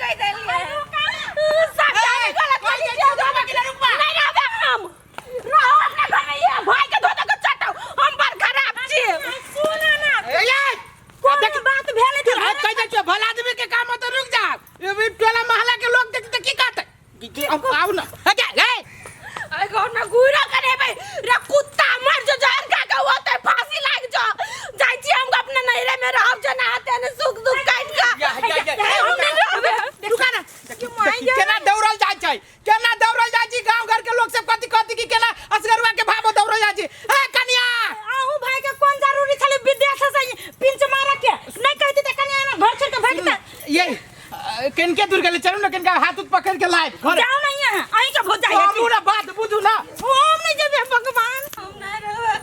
कह देलिए सब जाने गलत कोई करी जाइ छी, रुकबा कि नहि रुकबा? नहीं रहबे हम रहो अपना घर में ये भाई के धो धो के चटाओ हम बड़ खराब छी सुन ना ए, ये! कोन देख- बात भेलै तू हाथ कहि जाइ छियौ, भला आदमी के काम होतै रुक जा ई टोला मोहल्ला के लोग देखतै की कहतै आउ ना हे जा, हे अरे घर में घूरा करेबे रे कुत्ता मर जो जहर खा के होते फांसी लाग जो जाय छी हम अपने नैहरे में रहब जो नहाते ने सुख दुख काट के या, या, या, हम नहीं रहबे रुका ना देखी, केना दौड़ल जाइ छै केना दौड़ल जाइ छै गांव घर के लोग सब कथी कथी की केना असगरुआ के भावो दौड़ल जाइ छै ए कनिया अहूँ भाई के कोन जरूरी छलै विदेश से पिंच मारे के नहीं कहती त कनिया एना घर छोड़ के भागता ये किनके दूर गेलै चलू ना किनका हाथ उत पकड़ के लाइब घर जाओ नहीं यहाँ अहीं के भोज जाए हमू ना बात बुझू ना हम नहीं जेबे भगवान हम नहीं रहबे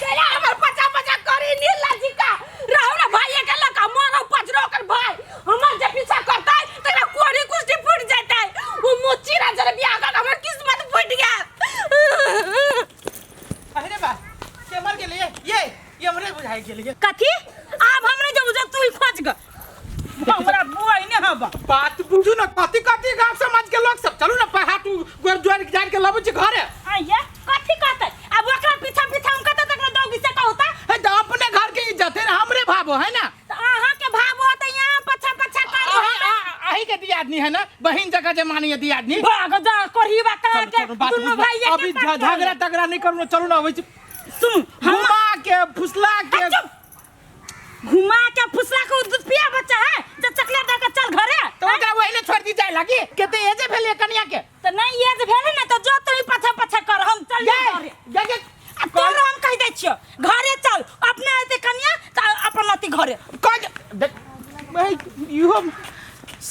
चला हमर पचा पचा करी नीला जी का रहू ना भाई के लका मारो पचरो कर भाई हमर जे पीछा करतै तकरा कोरी कुष्टी फूट जेतै ओ मोची राजर बियाह कर हमर किस्मत फूट गेल अरे बा के मर गेलै ये ये हमरे बुझाइ गेलै कथी आब हम नहीं जेबो तू ही खोज ग हमरा बुआ ने हबा बात बुझू ना कथी कथी गांव समाज के लोग सब चलू ना हाथ गोर जोड़ जाड़ के लबै छी घरे आइया कथी कहतै अब ओकरा पीछा पीछा हम कतऽ तक न दौगी से कहता हे तो अपने घर के इज्जत है ना हमरे भावो है ना त अहाँ के भाव होते यहाँ पछा पछा कर अही के दियादनी है ना बहिन जगह जे मानिए दियादनी भाग जा करहीबा कहाँ चलू, के चलू, बात दुनू बुझू। भाई एके अभी साथ झगड़ा तगड़ा नहीं करू चलू ना अबै छी सुन हम घुमा के फुसला के चुप घुमा के फुसला के दूध पिया बच्चा है जे चकलेट दे के चल घरे तो ओकरा वही छोड़ दी जाए लगी केते एजे भेलै कनिया के त नहीं एज भेलै ने तो जो तू पछा पछा कर हम चल ये घरे ये ये आ तोरो हम कहि दै छियो घरे चल अपने एते कनिया त अपन अति घरे कह देख भाई इहो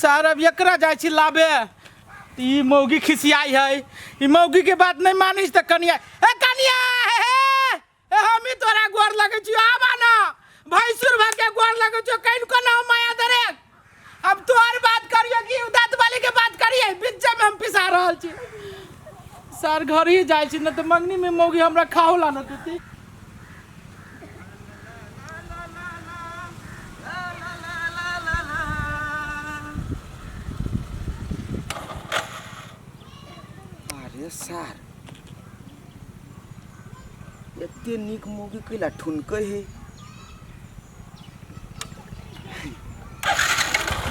सार अब एकरा जाइ छी लाबे त ई मौगी खिसियाई है ई मौगी के बात नहीं मानिस त कनिया ए कनिया हे हे ए हमी तोरा गोर लगै छी आबा ना भैंसुर भर के गोर लगै छियो कहीं को ना माया दरे अब तोहर बात करियो कि दाँत वाली के बात करिए बीचे में हम पिसा रहल छी सर घर ही जाइ छी न तऽ मंगनी में मौगी हमरा खाओ ला न देती अरे सार एते नीक मौगी कैला ठुनकै है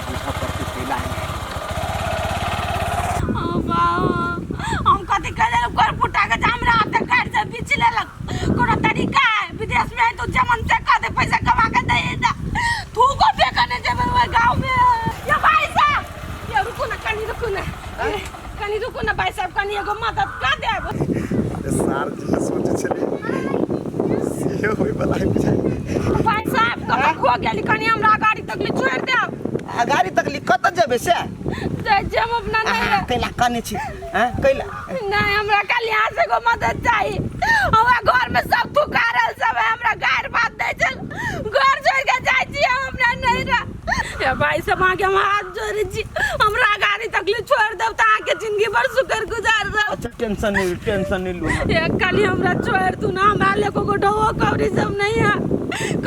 बुझऽ पड़तै कैला है हम कथी कह देलक कर फुटा के हमरा हाथ काट से बीच लेलक कोनो तरीका है विदेश में है तो जमन से कह दे पैसा कमा के दे दा थूको फेंकने जेबे ओए गांव में ये भाई साहब ये रुको ना कनी रुको ना कनी रुको ना भाई साहब कनी एगो मदद कर देब अरे सार जे सोचे छली सेहो होय वाला है बुझाइ भाई साहब कतऽ खो गेली कनी हमरा गाड़ी तक ले छोड़ देब आ गाड़ी तक ली कतऽ जेबै से जाइ छी हम अपना अहाँ नैहरा कैला कने छी हैं कैला नहीं हमरा कल यहाँ से एगो मदद चाही हमरा घर में सब थुकारल सब है हमरा गारि बात दै छल घर छोड़ के जाइ छी हम अपना नैहरा ये भाई सब अहाँके हम हाथ जोड़ै छी हमरा गाड़ी तक ले छोड़ देब तऽ अहाँके जिंदगी भर शुक्र गुजार देब अच्छा टेंशन नहीं टेंशन नहीं लू ये कल हमरा छोड़ दू ना हमरा ले को ढोओ कौड़ी सब नहीं है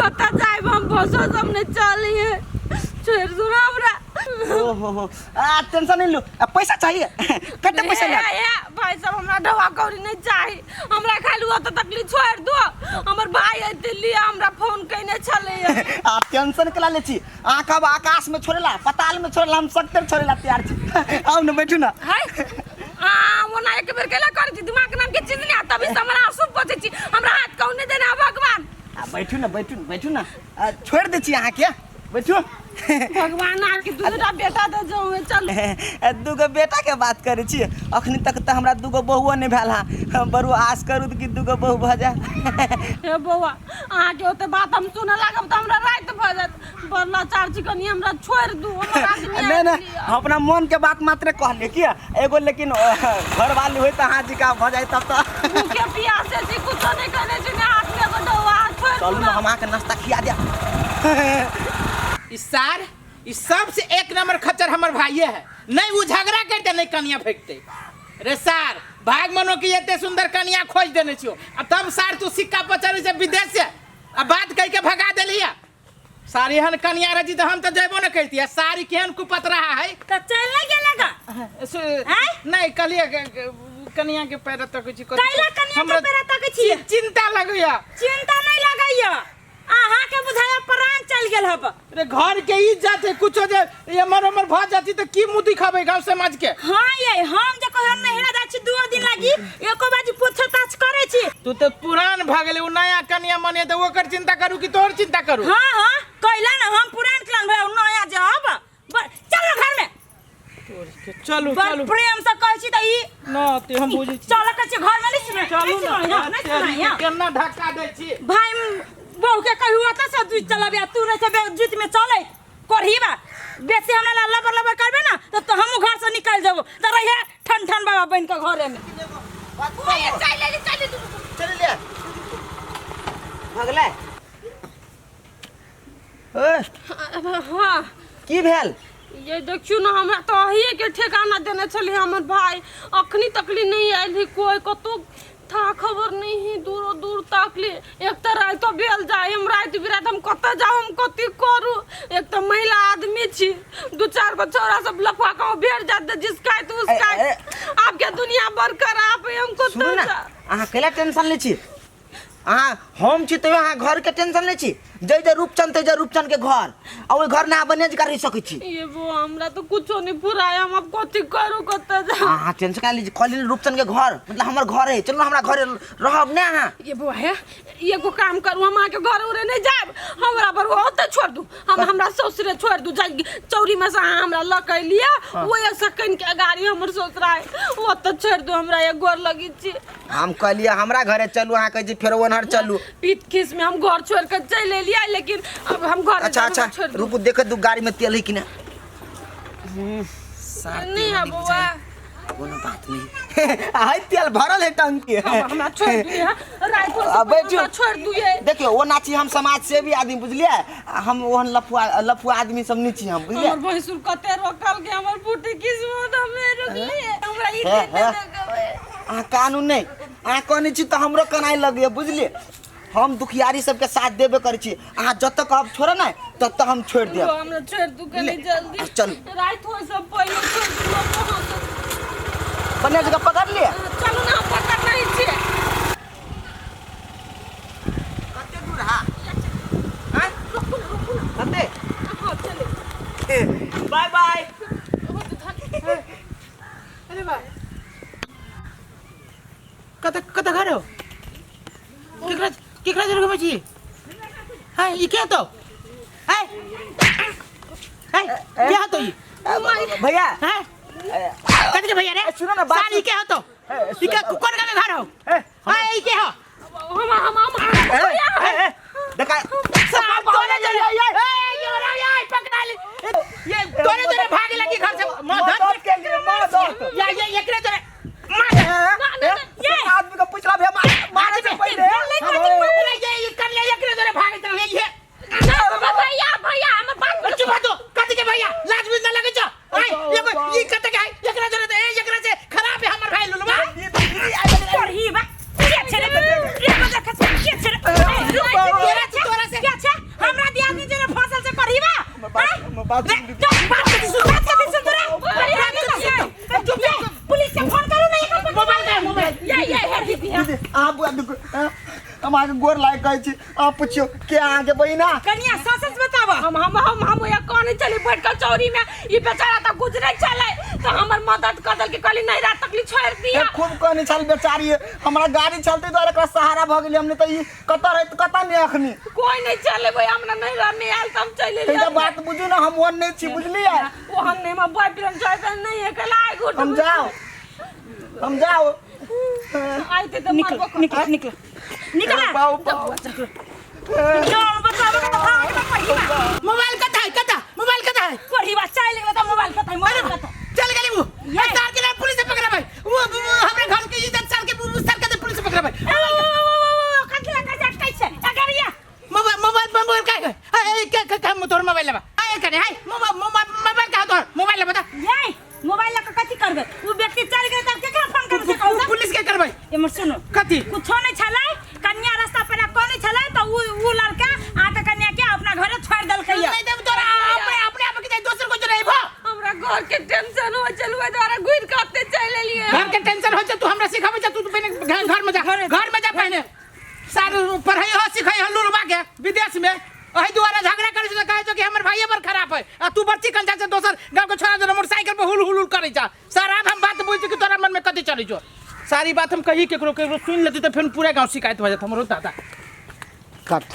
कतऽ जाइब हम बसो सब नहीं चली है छोड़ दू ना हमरा ओहो हो आ टेंशन नहीं लू आ पैसा चाहिए कते पैसा ए, ले ए, भाई साहब हमरा ढोआ कौड़ी नहीं चाही हमरा खाली ओतऽ तकली छोड़ दो हमर भाई अइते लिए हमरा फोन कइने छलै आ टेंशन केला ले छी अहाँ कहब आकाश में छोड़ेला पताल में छोड़ेला हम सकते छोड़ेला तैयार छी आउ ने बैठू ना हाय आ ओना एक बेर केला करै छी दिमाग नाम के चीज नहीं आता तभी से हमरा आंसू बचै छी हमरा हाथ कौने देना भगवान आ बैठू ना बैठू ना बैठू ना आ, छोड़ दै छी अहाँके बैठू भगवान आके दूटा बेटा दे जो चल दूगो बेटाके बात करै छी अखनी तक तऽ हमरा दूगो बहुओ नहि भेल हँ बरू आस करू कि दूगो बहु भऽ जाय हे बौआ अहाँके ओते बात हम सुनऽ लागब तऽ हमरा राति भऽ जायत बड़ लाचार छी कनी हमरा छोड़ि दू हमर आदमी नहि आबि नहि लिअ। हम अपना मोनके बात मात्र कहलियै कि एगो लेकिन घरवाली होइ तऽ अहाँ जिका भऽ जाय तब तऽ भूखे प्यासे छी कुछो नहि करै छी ने हाथ में एगो डौआ छोड़ि चलू दू ने ना। हम अहाँके नाश्ता खिया देब ई सार ई सबसे एक नंबर खच्चर हमर भाइये है नहीं वो झगड़ा करते नहीं कनिया फेंकते रे सार भाग मनो कि एते सुंदर कनिया खोज देने छियो आ तब सार तू सिक्का पचरी से विदेश से आ बात कह के भगा देलिया सारी एहन कनिया रही तऽ हम तऽ जेबो ने करितियै। आ सारी केहन कुपत रहा है। तऽ चलि नहि गेलै गा? आँय? नहि कहलियै कनिया के पैर तकै छी। कैला कनिया के हमरा पैर तकै छी? चिंता लगैया। चिंता नहि लगैया, अहाँके बुझाया प्राण चलि गेल हब। अरे घर के इज्जत है, कुछो जे एमर ओमर भऽ जाती तऽ की मुँह दिखाबै गाँव समाज के? हाँ ये, हम जे कहियो नहिरा जाइ छी 2 दिन लागी एको बाजी पूछो ताछ करै छी। तू तऽ पुरान भऽ गेलै, ओ नया कनिया मने तऽ ओकर चिंता करू कि तोहर चिंता करू? हाँ हाँ कैला ना, हम पुरान क्लान भए नया जे हब। चल ना घर में। चलू बड़ चलू। प्रेम से कहै छी तऽ ई न ते हम बुझै छी। चल के छी घर में, नहीं सुनै, चलू नहीं सुनै, ना, नहीं सुनै। हाँ। केना धक्का दै छी। भाई बहू के कहियो तऽ से जुत चलाबे, तू नहीं से जुत में चले करही बा। बेसी हमरा ला लबर लबर करबे ना तो हमहूँ घर से निकल जेबो, तऽ रहिए ठन ठन बाबा बन के घरे में। चल चल ले भगलै। ए, हाँ की भेल? ये देखियो ना, हमरा तो अहिए के ठेकाना देने छली हमर भाई, अखनी तकली नहीं आयल ही कोई, कतो था खबर नहीं ही, दूरो दूर ताकली। एक तो रातो भेल जाय, हम राति बिरात हम कतऽ जाउ, हम कथी करू? एक तो महिला आदमी छी, दू चार गो छौड़ा सब लफुआ कहूँ भेट जात तऽ जिसकाइत उसकाइत। ए, आपके दुनिया बड़ खराब है, हम सुनू कतऽ ना, जाउ? अहाँ कैला टेंशन लै छी? अहाँ हम छी तैयो अहाँ घर के टेंशन लै छी? जै जै रूपचंद तै जै रूपचंद के घर, आ ओहि घर ना बने जकाँ रहि सकै छी। ये वो हमरा तो कुछो नहीं फुराय, हम अब कथी करू, कतऽ जाउ? अहाँ टेंशन काहे लै छी? कहली ने रूपचंद के घर मतलब हमर घर है, चलू हमरा घरे रहब ने अहाँ। ये बौआ हे, एगो काम करू, हम अहाँके घर उरे नहीं जायब, हमरा पर ओतऽ छोड़ दू, हम हमरा ससुरे छोड़ दू, जाय चौरी में से अहाँ हमरा लऽ के अयलियै, ओहि से कनि के गाड़ी हमर ससुरा है, ओतऽ छोड़ दू हमरा, एक गोर लगी छी। हम कहलियै हमरा घरे चलू, अहाँ कहै छी फेर ओनहर चलू। पीत खीस में हम घर छोड़ के चलि एलियै, लेकिन अब हम घर अच्छा अच्छा छोड़ दू। रुकू, देखै दू गाड़ी में तेल है कि ना। नहीं है बौआ। कोनो बात नहीं, आइ तेल भरल है टंकी। अब हमरा छोड़ दिए, रात को अब बैठियो। हमरा छोड़ दिए। देखियो ओ नाची, हम समाज सेवी आदमी बुझलियै, आ हम ओहन लफुआ लफुआ आदमी सब नहीं छी हम, बुझलियै? हमर भैंसुर कते रोकल के हमर बूटी किस्मत हमे रोकलिए, हमरा ई हे, दिन हे। देखबै। अहाँ कानून नहीं, अहाँ कहने छी तऽ हमरो कनाइ लगैए बुझलियै? हम दुखियारी सबके साथ देबे करै छी, अहाँ जतऽ कहब छोड़ऽ ने ततऽ हम छोड़ि देब। हमरा छोड़ दू कनी जल्दी। चलू। रात होय से पहिले छोड़ दू। बढ़िया जगह पकड़ लिए। चलू ना, हम पकड़ नहीं छियै। कते दूर हा? हाँ? कते? हाँ चलू। Bye bye. अरे बा, कतऽ कतऽ घर हो? केकरा केकरा जरे घुमै छी? हाय, ई के हतो? हाय हाय, के हतो ई? भैया। हाय, कथी के भैया रे? सुनो ना, बात साली के हतो ई? के कोन गाँव के घर हो? हाय, ई के हो? हम हम देखा साहब तोरे जरे, ए ये रे ये पकड़ा ले, ये तोरे जरे भागे लगी घर से मदद के लिए, मदद। या ये एकरे जरे ये आदमी का पूछला भैया मारे से पहले। अरे ये कन्या एकरे जरे भागे चल ये। भैया भैया, हमर बात चुप हो। कथी के भैया? लाज भी ना लगे छो? आय एगो ई कते के है एकरा जरे? ए, एकरा से खराब है हमर भाई लुलवा। करही बा, के छै रे? रे बजा के के छै रे? ए, रुक, तोरा से तोरा से के छै? हमरा दियादनी जेना फसल से करही बा। बात रे, चुप, बात कथी सुन, बात कथी सुन तोरा? चुप, पुलिस से फोन करू ना एकर पर। मोबाइल का मोबाइल। ये ये हे दीदी। दीदी, अहाँ बुआ देखो, हम अहाँके गोर लागि कहै छी, अहाँ पुछियौ के अहाँके बहिना। कनिया सच सच बताबऽ। हम हम हम हम ओया कहने चली बैठ के चौरी में, ई बेचारा तऽ गुजरे चले तऽ हमर मदद कर देलकै, कहली नहीं रात तकली छोड़ दिया। ए, खूब कहने छल बेचारी, हमरा गाड़ी चलते दुआरे एकरा सहारा भऽ गेलै, हमने तऽ ई कतऽ रहैत कतऽ नहि अखनी। कोई नहीं चले भाई, हमरा नहीं रहने आयल तऽ हम चलि एकटा एलियै। बात बुझू ने, हम ओहन नहि छी बुझलियै? ओ हम नहीं, हम बॉयफ्रेंड जॉयफ्रेंड नहीं है, कल आइ गुड हम जाओ, हम जाओ। आइते तऽ निकल मारबो। निकल निकल निकल। बाऊ बाऊ। जान बताबऽ के भाग ना पढ़ी बा। मोबाइल कता है? कता मोबाइल कता है? पढ़ी बा चाहे ले, बता मोबाइल कता है, मोबाइल कता? चल गेली वो। ये। सार के ना पुलिस से पकड़ा भाई, वो हमरे घर के इज्जत सार के वो सार के पुलिस से पकड़ा भाई। ए, ओ, ओ, ओ, ओ, ओ, कथी लगा झटकै छै अगर ये मोबाइल मोबाइल मोबाइल का है? ए के के के तोर मोबाइल लेबा ए कने हाय, मोबाइल मोबाइल मोबाइल का तोर मोबाइल लेबा बता। ये मोबाइल लऽ कऽ कथी करबै? उ व्यक्ति चलि गेलै तब केकरा फोन करबै से कहू तऽ? पुलिस के करबै। एम्हर सुनू। कथी? कुछो नहि छलै, कन्या रास्ता पर कोनी छलै तऽ उ उ लड़का आके कन्या के अपना घरे छोड़ि देलकै। घर के टेंशन हो चल ओहि द्वारा घुरि के ओते चलि एलियै घर के टेंशन हो छै तू हमरा सिखाबै छै तू तो पहिने घर घर में जा घर में जा पहिने सार पढ़ाई हो सिखाई हो लुलबा के विदेश में एहि दुआरे झगड़ा करै छै तऽ कहै छै कि हमर भाइये बड़ खराब है आ तू बच्ची कंचा छै दोसर गाँव के छोड़ा जो मोटरसाइकिल पर हुल हुल हुल करै छ सर आब हम बात बुझि कि तोरा मन में कथी चलै छौ सारी बात हम कही केकरो केकरो सुनि लेती तऽ फेर पूरा गाँव शिकायत भऽ जायत हमरो दादा कट।